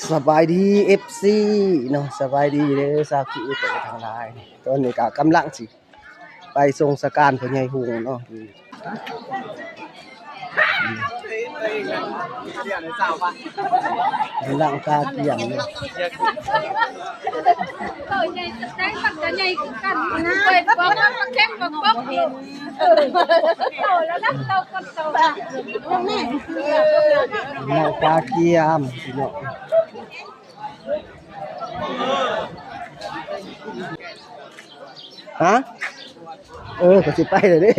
ສະບາຍດີ ເອັຟຊີ ເນາະ, ສະບາຍດີເດີ ຊາວຄຣີເອເຕີທັງຫຼາຍ. ຕອນນີ້ກໍກຳລັງຊິໄປສົ່ງສະການພໍ່ໃຫຍ່ຮຸ່ງເນາະ. ກຳລັງກະກຽມເນາະ. ໂຕໃຫຍ່ສະແຕງມັນກະໃຫຍ່ຄືກັນ ເປີດບອກວ່າປາແຂ້ງປາກົກ. ເອີ ເຕົາລະນະ ເຕົາກັບເຕົາ ກຳລັງກະກຽມພີ່ນ້ອງ. ຮະ? ເອີ ກໍຊິໄປແລ້ວເດ້.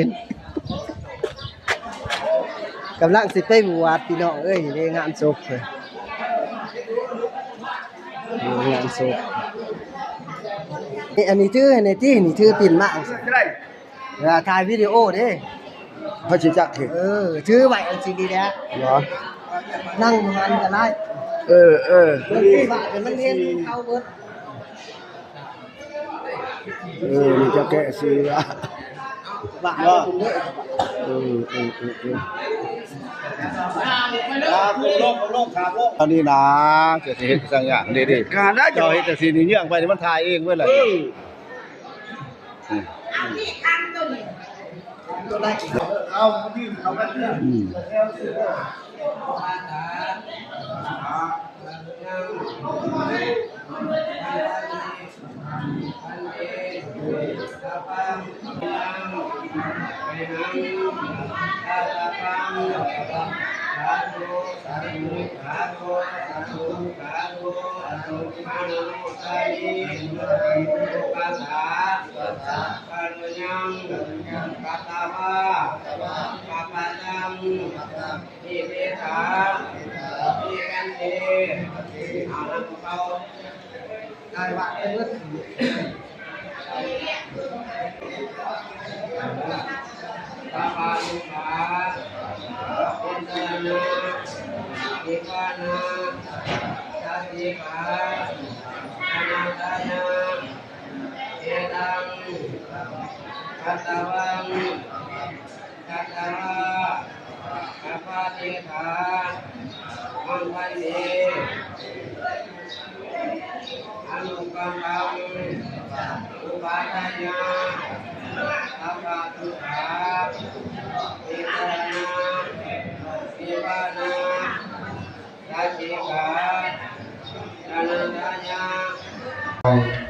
ກຳລັງຊິໄປບວດພີ່ນ້ອງເອີຍ, ນີ້ເດ້ງານສົບເພິ່ນ, ນີ້ງານສົບ. ນີ້ ອັນນີ້ຖືໃຫ້ແດ່ຕິ, ນີ້ຖືປິ່ນມາ ເວລາຖ່າຍວິດີໂອເດ້. ເຂົາຊິຈັກເຮັດ ເອີ ຖືໄວ້ອັນຊີ້ນີ້ແຫຼະ ເນາະ, ນັ່ງຢູ່ຫັ້ນກໍໄດ້. ເອີ ເອີ ມັນເຫັນເຂົາເບິດ. ເອີ ນີ້ເຈົ້າແກະສີວ່າ ວ່າ ເອີ ເອີ ເອີ ເອີ ເອີ ອັນນີ້ນະ ເຈົ້າຊິເຮັດຈັ່ງຫຍັງເດ້ ເດ້ ການໄດ້ ເຈົ້າເຮັດຈັ່ງຊີ້ນີ້ ເຍືອງໄປນີ້ ມັນຖ່າຍເອງເວີຍລະ. ເອີ ອືມ ເອົາ ເອົາ ເອົາ ອືມ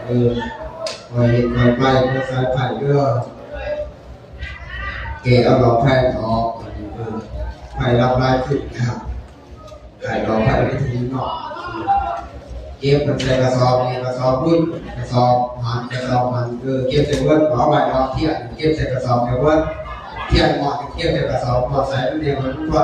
ເອີ ຄ່ອຍເຮັດຄ່ອຍໄປ ເພື່ອສາຍໄຟເດີ. ແກະເອົາດອກໄຟອອກ ເອີ ໄຟລາວຫຼາຍຂຶ້ນນະ. ໄຟດອກໄຟໄປເຖິງນອກ ເກັບມັນໃສ່ກະສອບນີ້ ກະສອບພຸ້ນ ກະສອບຫັ້ນ ກະສອບຫັ້ນ ເອີ ເກັບໃສ່ເບິດ. ເອົາໄວ້ດອກທຽນ ເກັບໃສ່ກະສອບໃຫ້ເບິດ. ທຽນໝົດ ເກັບໃສ່ກະສອບ ໝົດໃສ່ມັນເດ ມັນທົ່ວ.